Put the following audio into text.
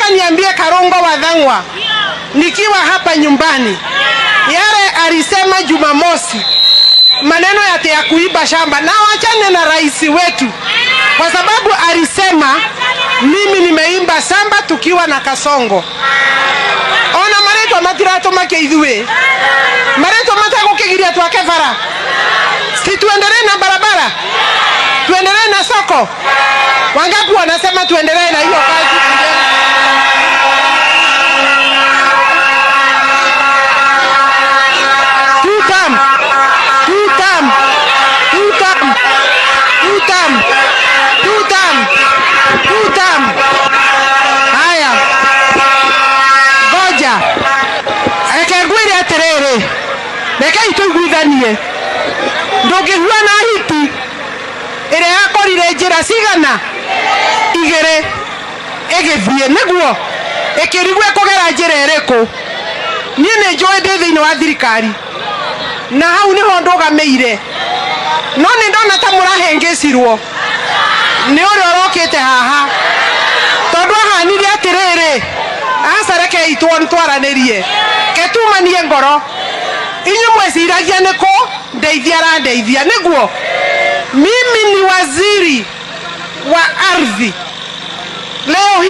Nataka niambie Karungo wa Thang'wa nikiwa hapa nyumbani, yale alisema Jumamosi, maneno yate ya kuiba shamba, na wachane na rais wetu, kwa sababu alisema mimi nimeimba shamba tukiwa na Kasongo. Ona maretwa matiratũmakia ithuĩ, maretwa matagũkĩgiria twake bara. Si tuendelee na barabara, tuendelee na soko? Wangapi wanasema tuendelee na hiyo kazi? Two term, two term, two term, two term, two term, two term. Haya, ngoja reke ngwĩre atĩrĩrĩ, rekei tũiguithanie. Ndũngĩhuana hiti ĩrĩa yakorire njĩra cigana igĩrĩ ĩgĩthiĩ nĩguo ĩkĩrigwo ĩkũgera njĩra ĩrĩkũ. Niĩ nĩ njũĩ ndĩ thĩinĩ wa thirikari na hau nĩho ndũgamĩire, no nĩ ndona ta mũrahĩngĩcirwo nĩ ũrĩa ũrokĩte haha, tondũ ahanire atĩrĩrĩ, aca rekei twaranĩrie, ketumanie ngoro. Inyuĩ mweciragia nĩ kũ ndeithia arandeithia nĩguo. Mimi ni waziri wa ardhi leo.